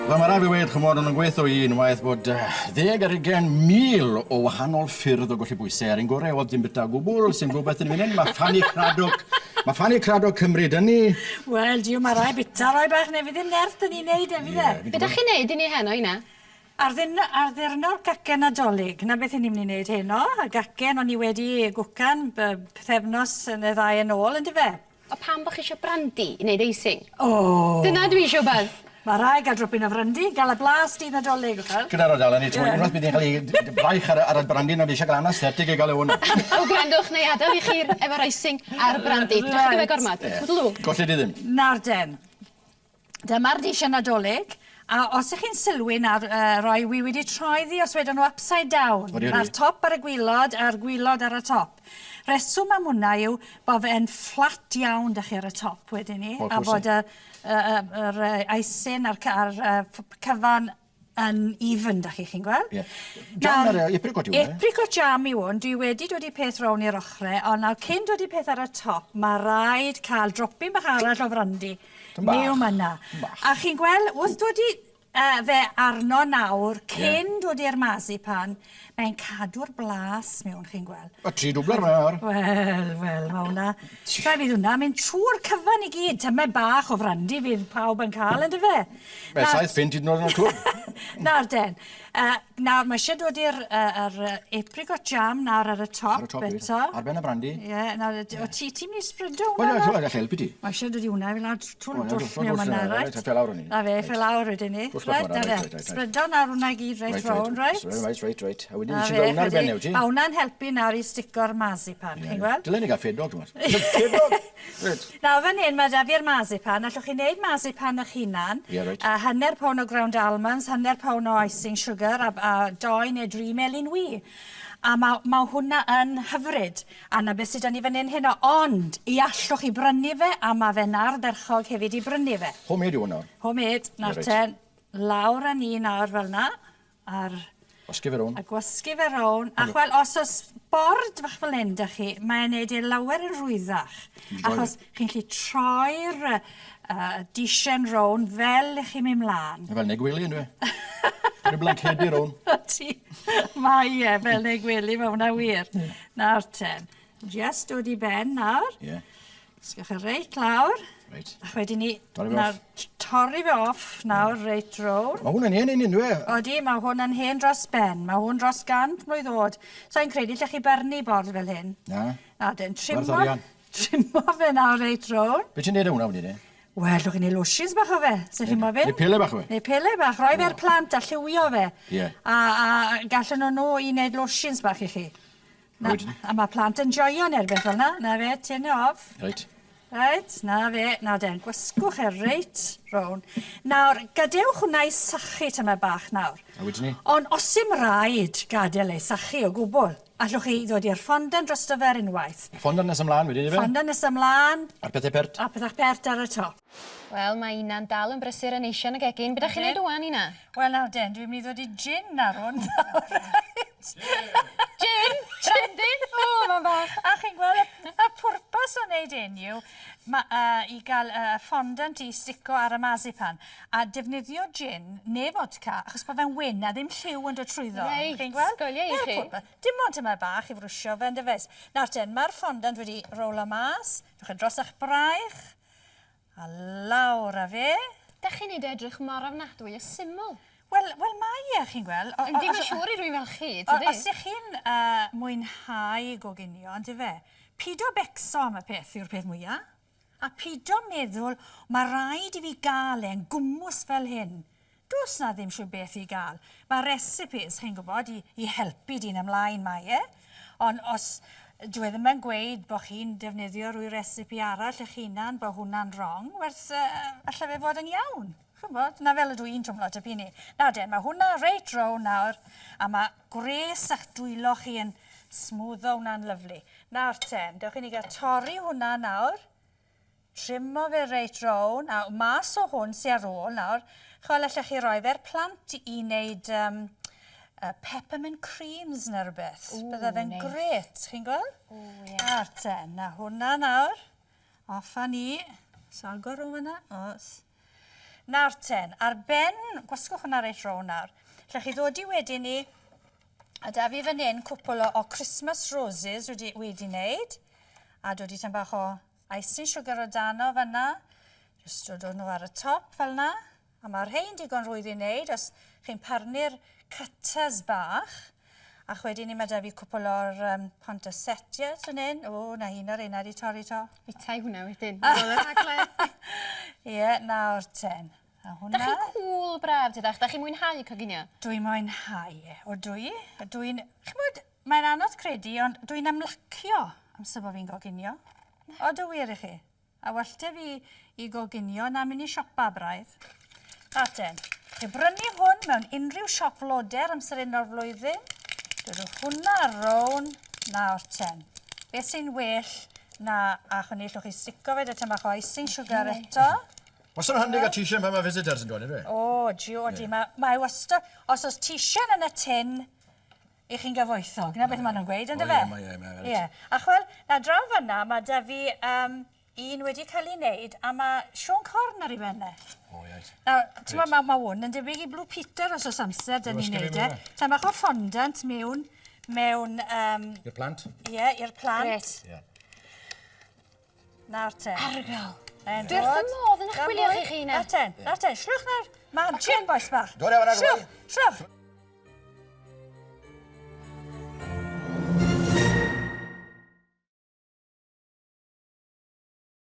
Wel, mae rhaid fi weud, ch'mod, o'n nhw'n gweithio i unwaith bod 20,000 o wahanol ffyrdd o golli bwysau. A'r un gorau oedd dim bita o gwbl, sy'n gwybod beth yn mynd. Mae Fanny Craddock, mae Fanny Craddock Cymru dyn ni. Wel, diw, mae rai bita roi bach neu fydd ddim nerth dyn ni'n neud e, fydd e? Be dach chi'n neud i ni heno, Ina? Ar ddirnod gacen Nadolig, 'na beth 'yn ni myn' i neud heno. Y gacen o'n i wedi gwcan pythefnos neu ddau yn ôl yndyfe? O pam bo' chi isio brandi i neud eising? O! Dyna dwi isio wbod. Ma' rai' ga'l dropyn o frandi, ga'l y blas dydd Nadolig ch'wel. Gyda'r ardal ni, t'mod, unwaith bydd ni'n cael ei braich ar y brandi 'na, fi eisiau cael anaesthetic i gael e hwn. O gwrandwch, neu adael i chi'r efo'r icing a'r brandi. Pidwch ag yfed gormod. Toodaloo. Golli di ddim. Nawr den. Dyma'r disiau Nadolig, a os ych chi'n sylwi nawr, roi wi wedi troi ddi os wedon nhw upside down. Odi, odi. Mae'r top ar y gwilod a'r gwilod ar y top. Reswm am hwnna yw bod fe'n fflat iawn 'da chi ar y top wedyn 'ny. O, a bod y y y yr yy icing a'r a'r cyfan yn even 'da chi, chi'n gweld? Ie. Jam ar y apricot yw hwnna? Apricot jam yw hwn. Dwi wedi dod i peth rown i'r ochre, ond nawr cyn dod i peth ar y top, ma' raid cael dropyn bach arall o frandi. Tym bach. Miw myna. Tym bach. A chi'n gweld, wrth dod i fe arno nawr, cyn dod i'r marzipan, mae'n cadw'r blas mewn, chi'n gweld. O, tri dwbler ma' nawr. Wel, wel, ma' hwnna... Rhaid fydd hwnna mynd trwy'r cyfan i gyd. Tymed bach o frandi fydd pawb yn cael, yndyfe? Mae 7 punt hyd yn oed yn y clwb. Nawr den, nawr mae eisiau dod i'r yr apricot jam nawr ar y top, Ar y top, eto. Ar ben y brandi. Ie, nawr, o ti mynd i spredo hwnna? Wel, gall helpu ti. Mae eisiau dod i hwnna fel lawr trwy'r dwll mewn yna, reit? Reit, lawr o'n i. Na fe, fe lawr wedyn ni. Reit, na fe. Spredo nawr hwnna i gyd reit rown, reit? Reit. A wedyn ti'n dod hwnna ar ben ti? Mae hwnna'n helpu nawr i stico'r marzipan, chi'n gweld? Dylen ni gael ffedog, ti'n gweld. Ffedog! Reit. Nawr fan hyn mae 'da fi'r marzipan. Allwch chi wneud marzipan eich hunan. Ie, reit. A hanner pound o ground almonds, hanner pound o icing sugar a doi neu dri melyn wy. A ma' ma' hwnna yn hyfryd. A 'na beth sy 'da ni fan hyn heno. Ond i allwch chi brynu fe a ma' fe'n ardderchog hefyd i brynu fe. Homemade yw hwnna. Homemade. Nawr te, lawr â ni nawr fel 'na. A'r... Gwasgu fe rown. A gwasgu fe rown. A chwel, os oes bord fach fel hyn 'da chi, mae'n neud e lawer yn rhwyddach. Achos chi'n gallu troi'r dishen rown fel 'ych chi'n mynd mlan. Fel neu gwely yndyw e? Rhyw blancedi rown. Ydi. Mae e fel neu gwely, mae hwnna wir. Nawr te, jyst dod i ben nawr. Ie. Sgwch e reit lawr. Reit. Ac wedyn ni... Torri fe off. Torri fe off nawr reit rownd. Mae hwn yn hen un yndw e? Odi, mae hwn yn hen dros ben. Mae hwn dros 100 mlwydd oed. So i'n credu lle chi byrnu bord fel hyn. Na. Na, den, Werth trimo... arian. Trimo fe nawr reit rownd. Be ti'n neud â hwnna wedyn e? Wel, llwch chi'n neud lotions bach o fe, se chi'n moyn. Neu pele bach o fe? Neu pele bach, roi fe'r plant a lliwio fe. Ie. A gallen nhw nhw i wneud lotions bach i chi. Na, Wedyn? a mae plant yn joio neu rhywbeth fel 'na. Na fe, turn it off. Reit. Reit, na fe, na den, gwasgwch e reit rown. Nawr, gadewch hwnna i sychu tymed bach nawr. A wedyn ni? Ond os dim rhaid gadael ei sychu o gwbl, allwch chi ddod i'r fondant drosto fe ar unwaith. Fondant nes ymlaen wedyn, ife? Fondant nes ymlaen. A'r pethau pert. A pethau pert ar y top. Wel, mae Ina'n dal yn brysur yn eisiau yn y gegin. Be dach chi'n neud ŵan, Ina? Wel, nawr den, dwi'n mynd i ddod i gin ar hwn nawr, reit? Gin? Brandy? O, mae'n bach. A chi'n gweld y pwrpas o wneud hyn yw ma, i gael fondant i stico ar y marzipan. A defnyddio gin neu vodka, achos bod fe'n wyn a ddim lliw yn dod trwyddo. Reit, Chi'n gweld? golia i Dyna'r chi. pwrpas. Dim ond yma bach i frwsio fe, yndyfe? Nawr ten, mae'r fondant wedi rowlo mas. Dwch chi dros eich braich. A lawr â fe. Dach chi'n neud e edrych mor ofnadwy o syml. Wel, mae e, chi'n gweld. Ond dim yn siŵr i rywun fel chi, tydi? Os ych chi'n mwynhau goginio, ondife, pido becso am y peth yw'r peth mwyaf. A pido meddwl, mae rhaid i fi gael e'n gwmws fel hyn. Does na ddim siŵr beth i gael. Mae recipes, chi'n gwybod, i helpu dyn ymlaen mae e. Ond os dwi e ddim yn gweud bod chi'n defnyddio rhyw recipe arall eich hunan, bod hwnna'n wrong, werth allai fe fod yn iawn. Ch'mbod, na fel ydw i'n twmlo tipyn i. Nawr den, mae hwnna reit rown nawr, a mae gwres a'ch dwylo chi yn smwddo hwnna'n lyfli. Nawr ten, dewch i ni gael torri hwnna nawr. Trimo fe reit rown, a mas o hwn sy ar ôl nawr, chwel allech chi roi fe'r plant i wneud peppermint creams neu rhywbeth. Bydde fe'n neis. grêt, chi'n gweld? Ww, ie. Nawr ten, na hwnna nawr. Off â ni. So agor o fyna. Os. Nawr ten, ar ben, gwasgwch hwnna reit rown nawr. Lle chi ddod i wedyn ni, a da fi fan hyn cwpl o Christmas roses wedi wneud. A dod i tan bach o icing sugar o dano fanna. Jyst dod o nhw ar y top fel na. A mae'r rhain digon rhwydd i wneud os chi'n parnu'r cutters bach. A wedyn ni mae da fi cwpl o'r poinsettias fan hyn. O, na un o'r un wedi torri to. Fitai hwnna wedyn. Ar ôl y rhaglen. Ie, nawr ten. A hwnna... Da chi'n cŵl braf, dydach? Da chi'n mwynhau coginio? Dwi'n mwynhau e. O dwi. Dwi'n... Ch'mod, mae'n anodd credu, ond dwi'n ymlacio amser bod fi'n goginio. O, dwi wir i chi. A well 'da fi i goginio na mynd i siopa braidd. Na ten. Chi brynu hwn mewn unrhyw siop floder amser un o'r flwyddyn. Dodwch hwnna rown. Nawr ten. Beth sy'n well na a chwn i llwch chi stico fe 'da tym bach o icing sugar eto. Wastad yn handi gael t-shirt pan mae visitors yn dod, yndyfe? O, Jody, mae wastad... Os oes t-shirt yn y tin, i chi'n gyfoethog. Na beth maen nhw'n gweud, yndyfe? O, ie, mae, ie. A chwel, na draw fyna, mae da fi un wedi cael ei wneud, a mae Siôn Corn ar ei ben e. O, ie. Nawr, ti'n gwbod, mae hwn yn debyg i Blue Peter os oes amser dyn ni'n Gymysgu neud e. fi mewn Ta bach o fondant mewn, I'r plant? ie, i'r plant. Grêt. Ie. Nawr te. Argol. Mae'n Dwi wrth fy dod. modd yn eich Gan gwylio mwy. chi chi Nawr na. ten, nawr ten, slwch nawr. Magic, bois bach. Dod e fan'na, Slwch, slwch.